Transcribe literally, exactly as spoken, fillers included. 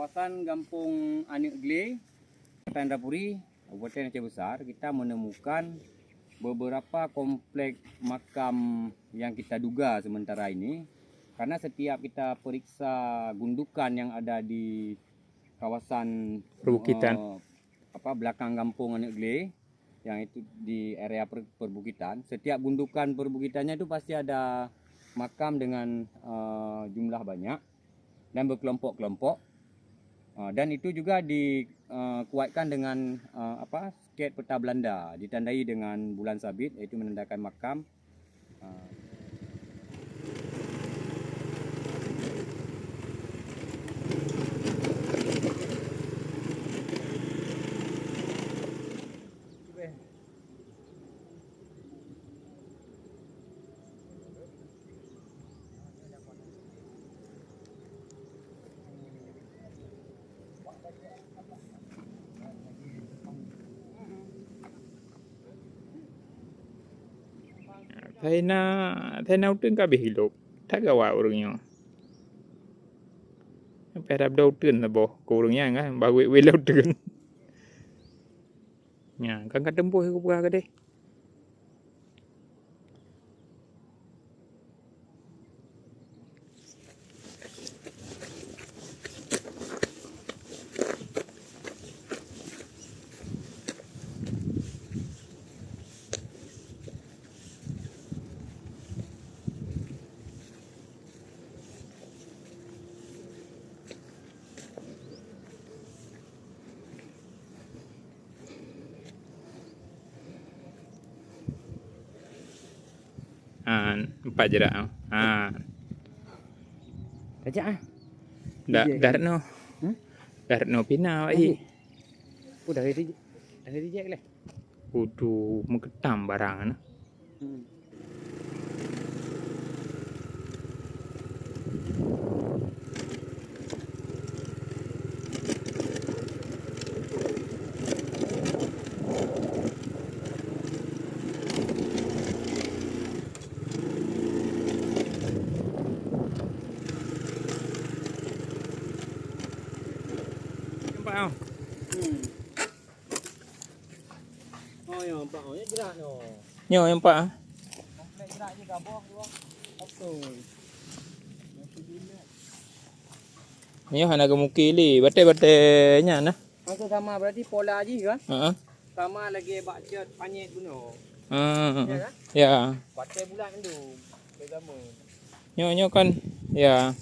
Kawasan Gampông Aneuk Glé, Kota Indrapuri, Kabupaten Aceh Besar, kita menemukan beberapa kompleks makam yang kita duga sementara ini, karena setiap kita periksa gundukan yang ada di kawasan, Perbukitan. eh, apa, belakang Gampông Aneuk Glé, yang itu di area per-, perbukitan, setiap gundukan perbukitannya itu pasti ada makam dengan, eh, jumlah banyak dan berkelompok-kelompok. Eh, dan itu juga di, eh, kuatkan dengan, eh, apa, sket peta Belanda, ditandai dengan bulan sabit, iaitu menandakan makam. Eh, Thai na, thai na uteuen ka abéh ilop. That gawat ureueng nyoe. Sampai harab da uteuen saboh keu ureueng nyan kan, ba wék-wék lom uteuen. Nyan, kan ka teumbôh kupeugah keudeh. Ha, empat jerak. Ha. Pajak ah. Dah, Ijek. Dah retno. Hmm? Dah retno pina awak. Lagi. Oh, dah reject. Dah reject leh. Waduh, meuketam barang na. Hmm. Nampak, ah? Hmm. Oh, ya, nampak. Oh, ya, jerak, no. Nyoe nampak, ah? Komplek jerak je, gaboh, dua. Betul. Nyoe hana geumukil lé, batée-batée nyan nah. Langsung sama, berarti pola jih kan? Heeh. Sama lagée bak cat panyét bunoe. Heeh. Ya kan? Ya. Batée bulat tu. Sama. Nyoe, nyoe kan, ya.